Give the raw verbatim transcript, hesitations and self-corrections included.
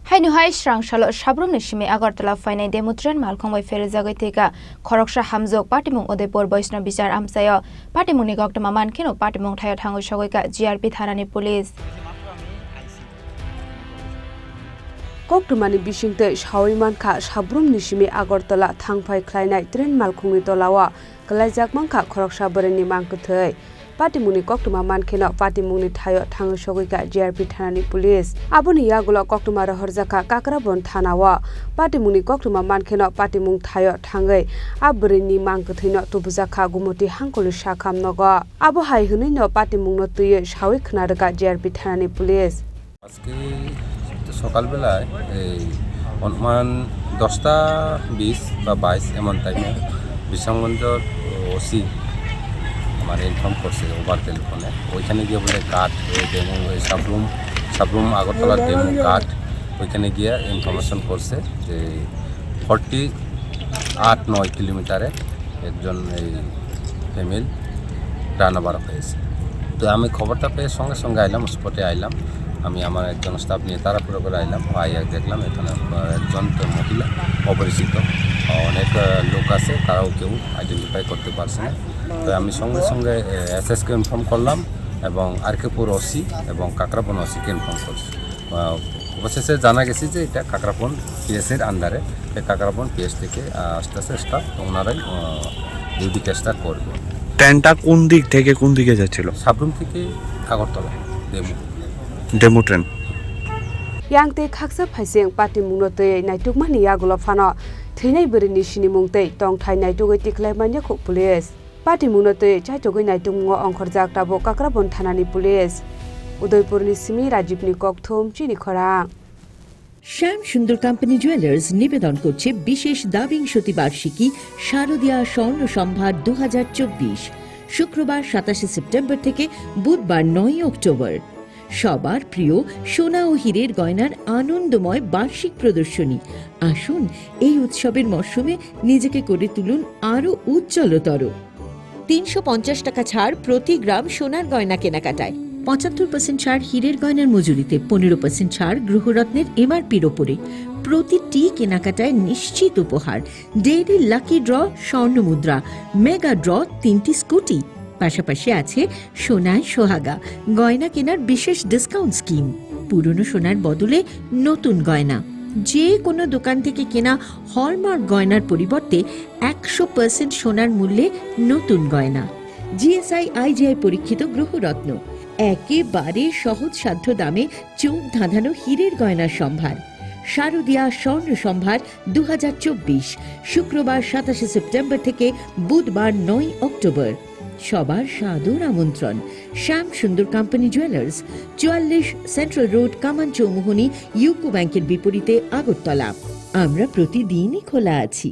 Haino hai srang salo Sabrumni simi Agartala phainai demo train malkhung bai pherjagwi thwikha khoroksa hamjwk. Patimung Udaipur Vaishnav Bichar amchaio. Patimungni koktwma mankheno patimung thaio thangwi sogwikha G R P thanani police. Koktwmani bisingtwi sawi mankha, Sabrumni simi Agartala thangphai khlainai train malkhungni tolao kwlaijak mankha khoroksa bwrwini mang kwthwi. Patimungni koktwma mankheno patimungni thaio thangwi sogwikha G R P thanani police. Aboni yagulo koktwma rohorjakha Kakrabon thanao. Patimungni koktwma mankheno patimung thaio thangwi a bwrwini mang kwthwino tubujakha Gumoti Hangkuli sakham nogo. Abo hai hwnwino patimungno twiwi sawi khna rwkha G R P thanani police. আজকে সকালবেলায় এই অনুমান দশটা বিশ বা বাইশ এমন টাইমে বিশ্রামগঞ্জর ওসি আমার ইনফর্ম করছে ওভার টেলিফোনে। ওইখানে গিয়ে বলে গার্ড, ওই ডেমো, ওই সাবরুম, সাবরুম আগরতলার ডেমো গার্ড, ওইখানে গিয়ে ইনফরমেশন করছে যে ফর্টি আট নয় কিলোমিটারে একজন এই ফিমেল রান ওভার হয়েছে। তো আমি খবরটা পেয়ে সঙ্গে সঙ্গে আইলাম, স্পটে আইলাম। আমি আমার একজন স্টাফ নিয়ে তাড়াহুড়ো করে আইলাম। আইয়া দেখলাম এখানে, আহ, একজন তো মহিলা অপরিচিত, অনেক, আহ, লোক আছে, তারাও কেউ আইডেন্টিফাই করতে পারছে না। তো আমি সঙ্গে সঙ্গে, আহ, এসএসকে ইনফর্ম করলাম এবং আরকেপুর ওসি এবং কাকরাবন ওসিকে ইনফর্ম করছি। আহ, অবশেষে জানা গেছে যে এটা কাকরাবন পিএস এর আন্ডারে। এই কাকরাবন পিএস থেকে, আহ, আস্তে আস্তে স্টাফ ওনারাই, আহ, ডিউটি চেষ্টা করবে। ট্রেনটা কোন দিক থেকে কোন দিকে যাচ্ছিল? সাবরুম থেকে Agartala demo. Demo train. Yang tei khaksa phaising patimungno twiwi naitukmani yagulo phano thwinai bwrwini sinimung tei tongthai naitugwi tikhlai manya khu police. Patimungno twi chaitugwi naitukmungo ongkhorjak tabuk Kakrabon thanani police. Udaipurni simi Rajibni kokthum chini khorang. শ্যাম সুন্দর company jewellers নিবেদন করছে বিশেষ দ্বাবিংশতি বার্ষিকী শারদীয়া স্বর্ণ সম্ভার দু হাজার চব্বিশ, শুক্রবার সাতাশে সেপ্টেম্বর থেকে বুধবার নয়ই অক্টোবর। সবার প্রিয় সোনা ও হীরের গয়নার আনন্দময় বার্ষিক প্রদর্শনী। আসুন, এই উৎসবের মরশুমে নিজেকে করে তুলুন আরও উজ্জ্বলতর। তিনশো পঞ্চাশ টাকা ছাড় প্রতি গ্রাম সোনার গয়না কেনাকাটায়, পঁচাত্তর পার্সেন্ট ছাড় হীরের গয়নার মজুরিতে, পনেরো পার্সেন্ট ছাড় গ্রহরত্নের এমআরপির ওপরে। প্রতিটি কেনাকাটায় নিশ্চিত উপহার, ডেইলি লাকি ড্র, স্বর্ণ মুদ্রা, মেগা ড্র, তিনটি স্কুটি। পাশাপাশি আছে সোনায় সোহাগা, গয়না কেনার বিশেষ ডিসকাউন্ট স্কিম। পুরনো সোনার বদলে নতুন গয়না। যে কোনো দোকান থেকে কেনা হলমার্ক গয়নার পরিবর্তে একশো পার্সেন্ট সোনার মূল্যে নতুন গয়না। জিএসআই আইজিআই পরীক্ষিত গ্রহরত্ন, একেবারে সহজসাধ্য দামে চোখ ধাঁধানো হীরের গয়নার সম্ভার। শারদীয়া স্বর্ণ সম্ভার দু হাজার চব্বিশ, শুক্রবার সাতাশে সেপ্টেম্বর থেকে বুধবার নয় অক্টোবর। সবার সাদর আমন্ত্রণ। শ্যাম সুন্দর কোম্পানি জুয়েলার্স, চুয়াল্লিশ সেন্ট্রাল রোড, কামান চৌমুহনী, ইউকো ব্যাংকের বিপরীতে, আগরতলা। আমরা প্রতিদিনই খোলা আছি।